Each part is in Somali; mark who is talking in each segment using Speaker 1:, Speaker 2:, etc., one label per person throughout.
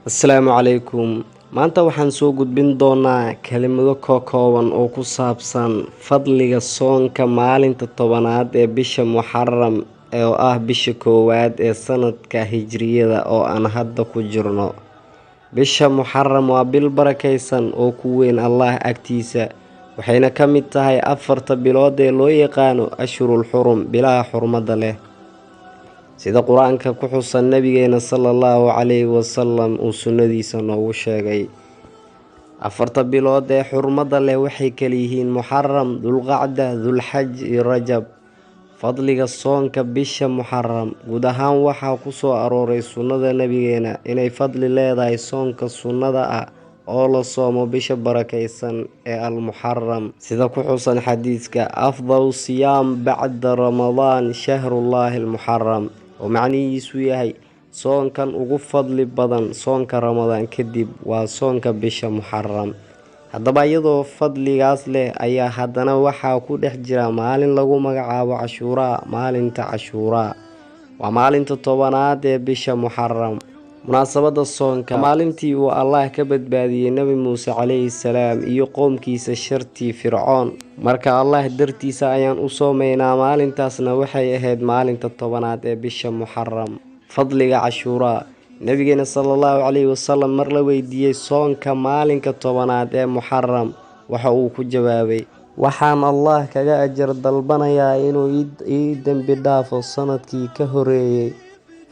Speaker 1: Asalaamu calaykum. Maanta waxaan soo gudbin doonaa kelimado kooban oo ku saabsan fadliga soonka maalinta 10aad ee bisha Muxaram, oo ah bisha koowaad ee sanadka Hijriyada oo aan hadda ku jirno. Bisha Muxaram waa bil barakeysan oo ku weyn Allah agtiisa, waxayna ka mid tahay afarta bilood ee loo yaqaano Ashhurul Xurum, bilaha xurmada leh. Sida Qur-aanka ku xusan, Nabigeena sala Allahu calayhi wasalam uu sunnadiisa noogu sheegay, afarta bilood ee xurmada leh waxay kala yihiin Muxaram, Dulqacda, Dulxaj iyo Rajab. Fadliga soonka bisha Muxaram guud ahaan waxaa ku soo arooray sunnada Nabigeena inay fadli leedahay soonka sunnada ah oo la soomo bisha barakeysan ee Almuxaram, sida ku xusan xadiiska "Afdalu siyaam bacda Ramadaan shahrullaahi almuxaram", oo macnihiisu yahay soonkan ugu fadli badan soonka Ramadaan kadib waa soonka bisha Muxaram. Haddaba, iyadoo fadligaas leh ayaa haddana waxaa ku dhex jira maalin lagu magacaabo Cashuuraa. Maalinta Cashuuraa waa maalinta 10aad ee bisha Muxaram. Munaasabada soonka: maalintii uu Allah ka badbaadiyey Nebi Muuse calayhi salaam iyo qoomkiisa shartii Fircoon. Marka Allah dartiisa ayaan u soomeynaa. Maalintaasna waxay ahayd maalinta 10aad ee bisha Muxaram. Fadliga Cashuuraa: Nabigeena sala Allahu calayhi wasalam mar la weydiiyey soonka maalinka 10aad ee Muxaram, waxa uu ku jawaabay: "Waxaan Allah kaga ajar dalbanayaa inuu ii dembi dhaafo sanadkii ka horeeyey."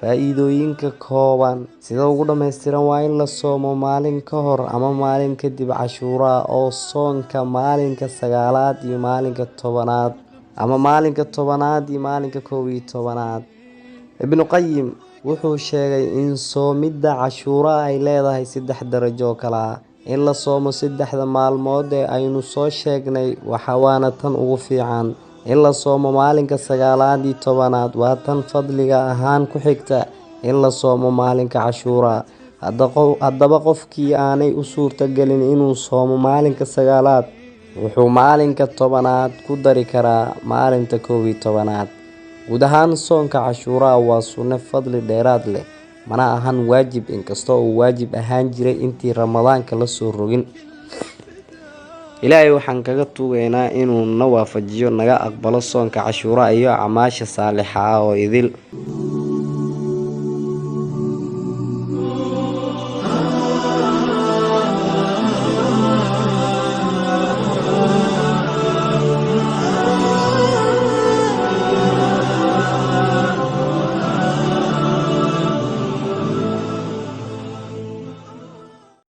Speaker 1: Faa-iidooyinka kooban: sida ugu dhammaystiran waa in la soomo maalin ka hor ama maalin kadib Cashuuraa, oo soonka maalinka 9aad iyo maalinka 10aad, ama maalinka 10aad iyo maalinka 11aad. Ibnu Qayim wuxuu sheegay in soomidda Cashuuraa ay leedahay saddex darajo oo kale ah: in la soomo saddexda maalmood ee aynu soo sheegnay, waana tan ugu fiican; in la soomo maalinka 9aad iyo 10aad, waa tan fadliga ahaan ku xigta; in la soomo maalinka Cashuuraa. Haddaba, qofkii aanay u suurtagelin inuu soomo maalinka 9aad, wuxuu maalinka 10aad ku dari karaa maalinta 11aad. Guud ahaan, soonka Cashuuraa waa sunne fadli dheeraad leh, mana ahan waajib, inkastoo uu waajib ahaan jiray intii Ramadaanka lasoo rogin. Ilaahay waxaan kaga tugaynaa inuu na waafajiyo, naga aqbalo soonka Cashuuraa iyo acmaasha saalixa ah oo idil.